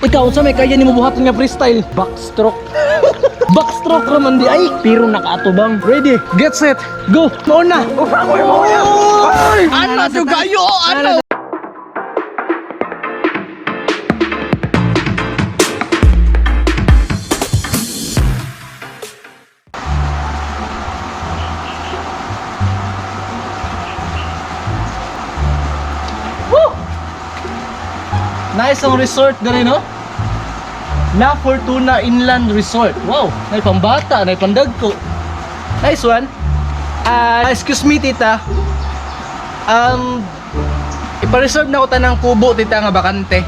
Ikaw, unsa may kaya nimo buhaton nga freestyle? Backstroke. Backstroke ra man di ay, pero nakaatubang. Ready, get set, go. Mao na. Ano to kayo? Ano? Woo! Nice ang resort diri, no? La Fortuna Inland Resort. Wow, nay pambata, nay pandagko. Nice one. Ah, excuse me, tita. Ipa-reserve na ko tanang kubo, tita, nga bakante.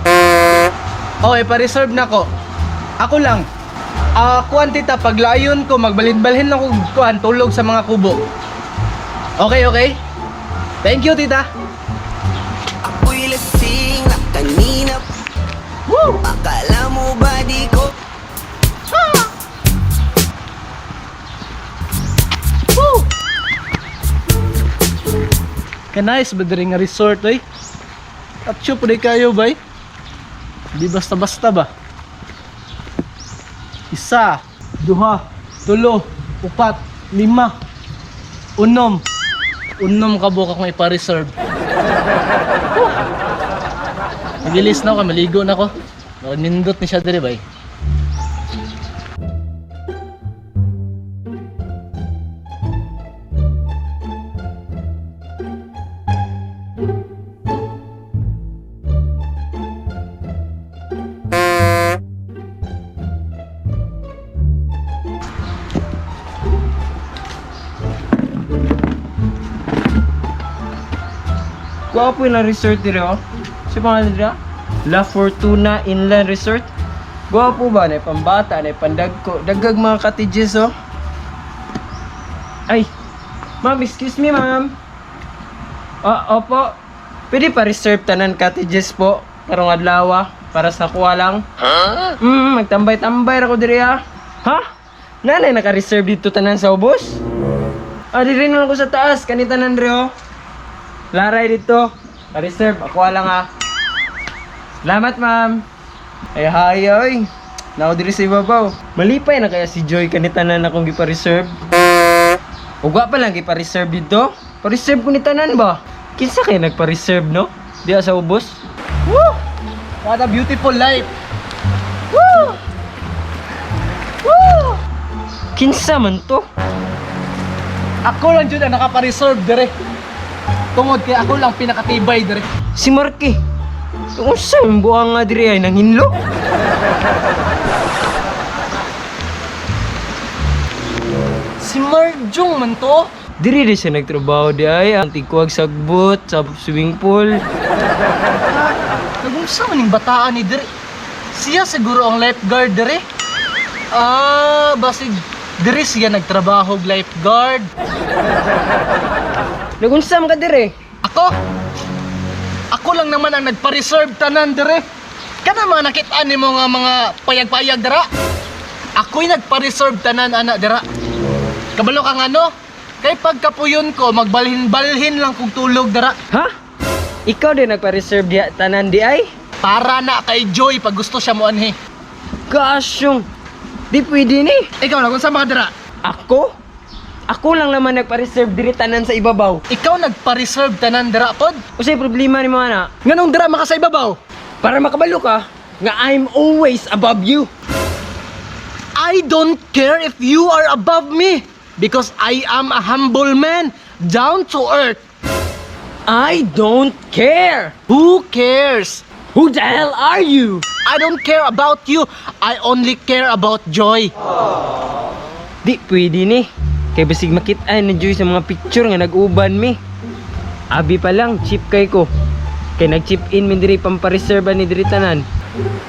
Oh, ipa-reserve na ko. Ako lang. Ah, kuan tita, paglayon ko, magbalhin-balhin ako kuan tulog sa mga kubo. Okay, okay. Thank you, tita. Ako'y lasing na kanina. Woo! Akala mo ba di ko Woo! Ka-nice ba diri nga resort oy? Atyo pud kayo bay. Di basta-basta ba? Isa, duha, tulo, upat, lima, unom. Unom ka buka kung ipa-reserve. Woo! Nagilis na ako, maligo na ako. Nindot ni siya diri bay. Gwapo yung resort dire oh. Sa pangalan dire? La Fortuna Inland Resort. Gwapo ba na pambata na pandagko. Dagag mga cottages oh. Ay. Ma'am, excuse me, ma'am. Ah, opo. Pwede pa reserve tanan cottages po karong adlaw para sa kuha lang. Huh? Magtambay-tambay ra ko diri ah. Ha? Nanay naka-reserve dito tanan sa ubos? Ah, diri na lang ko sa taas kani tanan diri oh. Laray dito. Pa-reserve. Ako lang ah. Salamat, ma'am. Ay, hi, oy. Nako diri sa ibabaw. Malipay na kaya si Joy kanitanan akong gipa-reserve. Ugwa pa lang gipa-reserve dito. Pa-reserve ko ni tanan ba? Kinsa kay nagpa-reserve, no? Diya sa ubos. Woo! What a beautiful life. Woo! Woo! Kinsa man to? Ako lang jud ang nakapa-reserve dire. Tungod kay ako lang pinakatibay dire. Si Marky. Unsa yung buang nga diri ay nanghinlo? Si Marjong man to. Diri di siya nagtrabaho di ay ang tigkuwag sagbot sa swimming pool. Nagunsa man ning bataan ni dire. Siya siguro ang lifeguard dire. Ah, basig dire siya nagtrabaho og lifeguard. Nagunsa man ka diri? Ako? Ako lang naman ang nagpa-reserve tanan dire. Kana mga nakit-an nimo nga mga payag-payag dira. Ako'y nagpa-reserve tanan ana dira. Kabalo ka nga no? Kay pagkapuyon ko, magbalhin-balhin lang kog tulog dira. Ha? Ikaw din nagpa-reserve diha tanan di ay? Para na kay Joy pag gusto siya mo anhi. Kasyong. Di pwede ni. Ikaw na kung sa mga dira. Ako? Ako lang naman nagpa-reserve diri tanan sa ibabaw. Ikaw nagpa-reserve tanan dira pod. Usay problema ni mga na? Nganong dira maka sa ibabaw? Para makabalo ka nga I'm always above you. I don't care if you are above me because I am a humble man, down to earth. I don't care. Who cares? Who the hell are you? I don't care about you. I only care about Joy. Di pwede ni. Kay basig makit-an ni Joy sa mga picture nga nag-uban mi. Abi pa lang, cheap kay ko. Kay nag-chip in mi diri pampa-reserve ni diri tanan.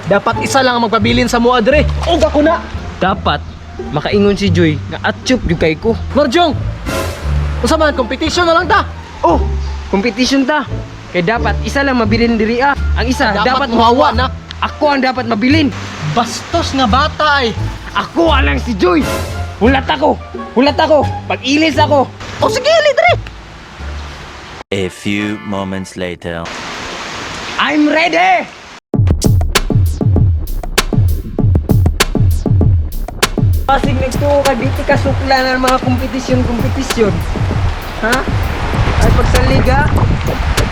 Dapat isa lang ang magpabilin sa mua dre. Og ako na. Dapat makaingon si Joy nga atchup jud kay ko. Marjong. Unsa man competition na lang ta. Oh, competition ta. Kay dapat isa lang mabilin diri ah. Ang isa Dapat dapat, muhawa na. Ako ang dapat mabilin. Bastos nga bata ay. Ako alang si Joy. Hulat ako. Hulat ako. Pag-ilis ako. O sige, ali dre. A few moments later. I'm ready. Nagtuo ka di ka sukla ng mga kompetisyon-kompetisyon. Ha? Ay pag sa liga,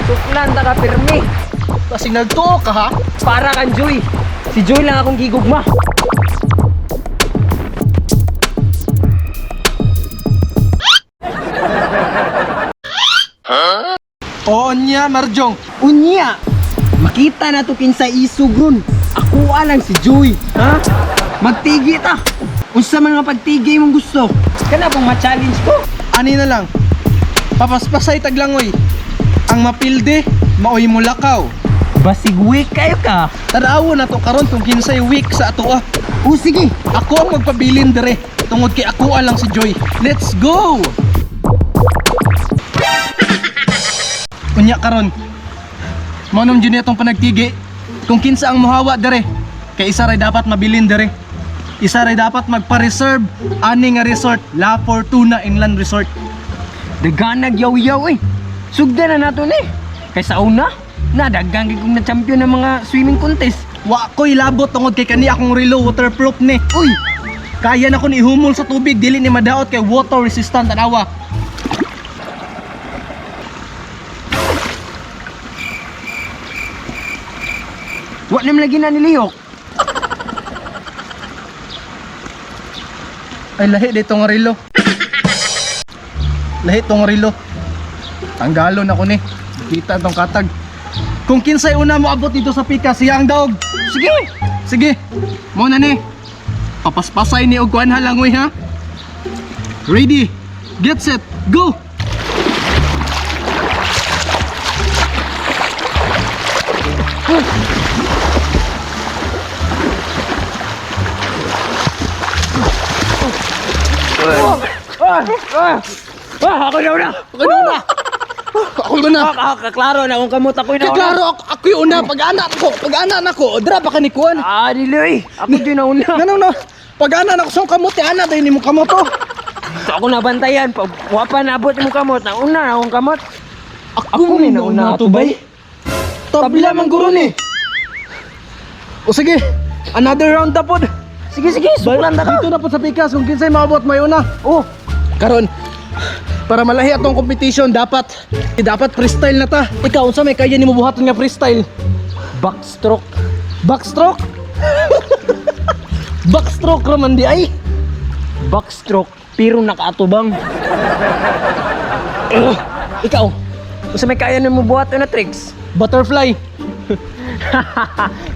suklan ta ka pirmi. Basig nagtuo ka ha? Para kang Joy. Si Joy lang akong gigugma. Oo niya, Marjong. Unya, makita na to kinsa isog ron. Ako lang si Joy. Ha? Magtigi ta. Unsa man nga pagtigi imong gusto? Kana pong ma-challenge ko. Ani na lang. Papaspasay taglangoy. Ang mapilde, maoy mulakaw. Basig weak kayo ka. Tanawo na to karon kung kinsay week sa atoa. O sige, Ako ang magpabilin dire tungod kay ako lang si Joy. Let's go! Unya karon. Mao nung jud atong panagtigi. Kung kinsa ang mohawa dire, kay isa ray dapat mabilin dire. Isa ray dapat magpa-reserve ani nga resort, La Fortuna Inland Resort. Daganag yaw-yaw eh. Sugdan na nato ni. Kay sa una, nadaggan gid kong na-champion ng mga swimming contest. Wa ko'y labot tungod kay kani akong relo waterproof ni. Uy, Kaya na ko ni humol sa tubig dili ni madaot kay water resistant tanawa. wa nam lagi na nilihok. Ay lahi dito nga relo. Lahi tong relo. Tanggalon ako ni. Kita tong katag. Kung kinsay una mo abot dito sa pika, siya ang daog. Sige. Sige. Mo na ni. Papaspasay ni og kuan halangoy ha. Ready. Get set. Go. Ah, ah, ah, ako na una. Ako na una. Ako na. Ah, ah, klaro na akong kamot ako na Kay una. klaro ako, ako yung una pag anak ko, pag anak nako, dra pa ka ni kuan. Ah, dili oy. Ako din na una. Ngano na? Pag anak nako sa kamot, ana dayon nimo kamot oh. So, ako nabantayan pag wa pa naabot imong kamot, na una na akong kamot. Ako may nauna ato, bay. Tabla man guro ni. O sige, another round na pod. Sige, sige, suklan ta ka. Dito na pod sa pikas kung kinsay maabot may una. Oh, Karon, para malahi atong competition dapat dapat freestyle na ta. Ikaw unsa may kaya nimo buhaton nga freestyle? Backstroke. Backstroke? Backstroke ra man di ay. Backstroke pero nakaatubang. Ugh, ikaw, unsa may kaya nimo buhaton na tricks? Butterfly.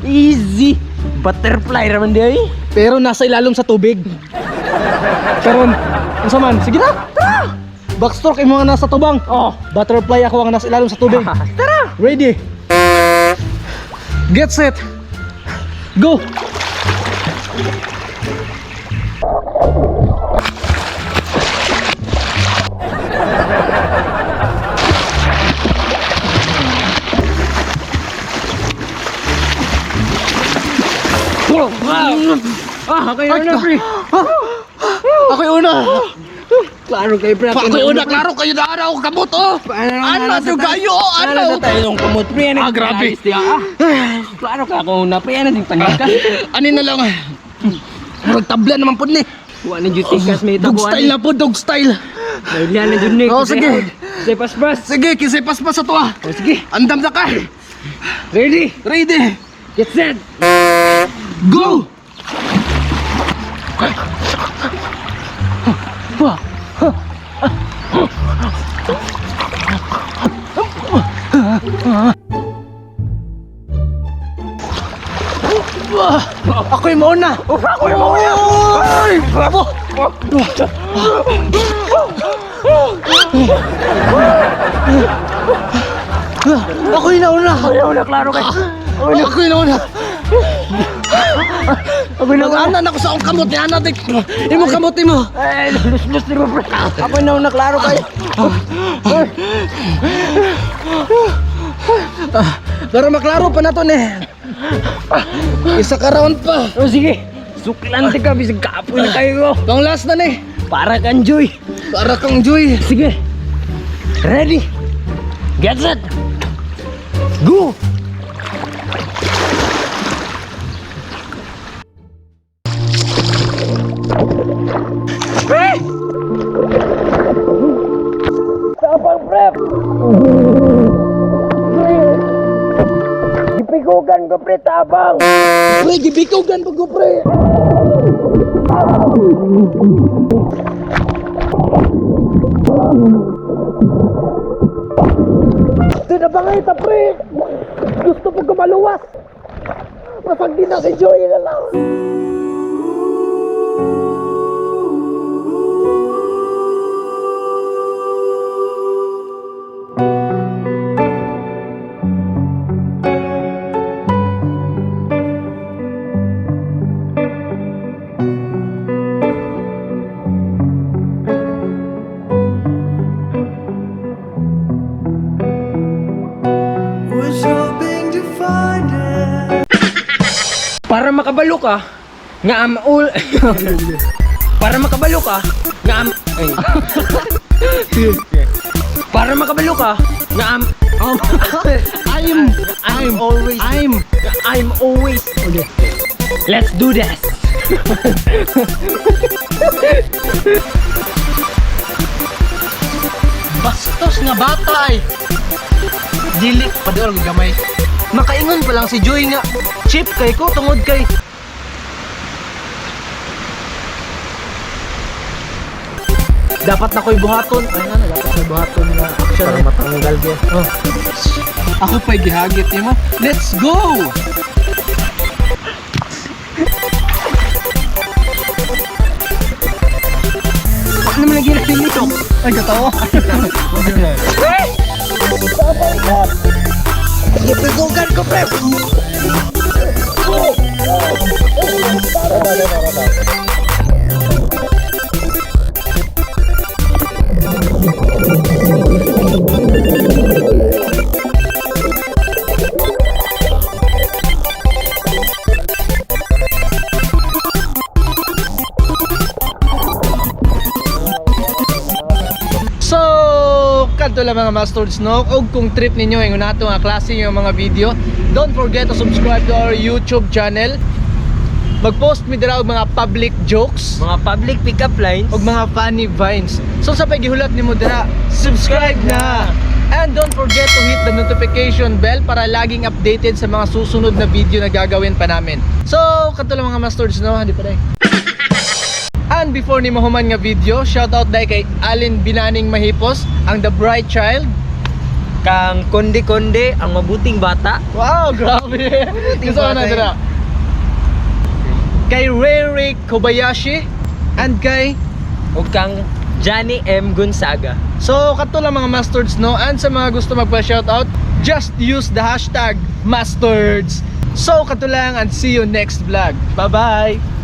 Easy. Butterfly ra man di ay. Pero nasa ilalom sa tubig. Karon, unsa man? Sige na. Tara. Backstroke imo nga nasa tubang. Oh. Butterfly ako ang nasa ilalim sa tubig. Tara. Ready. Get set. Go. Ah, ako yung una, pre. Ako yung una. Klaro kayo, pre. Ako yung una. Klaro kayo na araw. Kamot oh. Ano to kayo? Ano? Ano tayo nung kamot, pre? Ah, grabe. Ah, klaro ka ako una, pre. Ano din panikas? Ani na lang. Murag tabla naman pud ni. Wa na jud tikas may Dog tabuan. style na po, dog style. Nailihan na jud ni. Oh, sige. Sige, paspas. Sige, kisay paspas sa tuwa. Oh, sige. Andam na ka. Ready? Ready. Get set. Go! Ako'y mauna! Ako'y mauna! Ay! Bravo! Ako'y nauna! Ako'y nauna, klaro kayo. Ako'y nauna! Ako'y nauna. Nag-anan ako sa akong kamot ni Ana. Imo kamot mo. Ay, lus-lus ni mo, pre. Ako'y nauna, klaro kayo. Para maklaro pa na to ni. Isa ka round pa. Oh, sige. Suklante ka, bisag kaapoy na kayo. Pang last na ni. Para kang Joy. Para kang Joy. Sige. Ready? Get set. Go! Bikugan ko, pre, tabang. Pre, gibikugan pag ko, pre. Tinabangay ta, pre. Gusto po kumaluwas. Masag din na si Joey na lang. Was hoping to find it. Para makabalo ka, nga am all... Para makabalo ka, nga am... Ay. Para makabalo ka, nga am... I'm always... I'm I'm always... Okay. Let's do this! Bastos nga bata ay. Dili pa di og gamay. Makaingon pa lang si Joy nga cheap kay ko tungod kay dapat na ko'y buhaton. Ay nga na, dapat ko'y buhaton nga action. Para matanggal siya. Oh. Ako pa'y gihagit nimo. Let's go! Ano man lagi natin nito? Ay, katawa. Bikugan ko, pre! So, kadto lang mga masters no. Og kung trip ninyo ingon nato nga klase yung mga video, don't forget to subscribe to our YouTube channel. Mag-post mi dira og mga public jokes Mga public pick-up lines. og mga funny vines. So sa pagihulat nimo dira, subscribe na. And don't forget to hit the notification bell para laging updated sa mga susunod na video na gagawin pa namin. So, kadto lang mga masters no, hindi pa dai. And before ni mahuman nga video, shoutout dai kay Alin Binaning Mahipos, ang The Bright Child. Kang konde-konde, ang mabuting bata. Wow, grabe. Gusto ko na bata dira. Kay Rere Kobayashi and kay O kang Johnny M. Gonzaga. So, kato lang mga mastards, no? And sa mga gusto magpa-shoutout, just use the hashtag mastards. So, kato lang and see you next vlog. Bye-bye!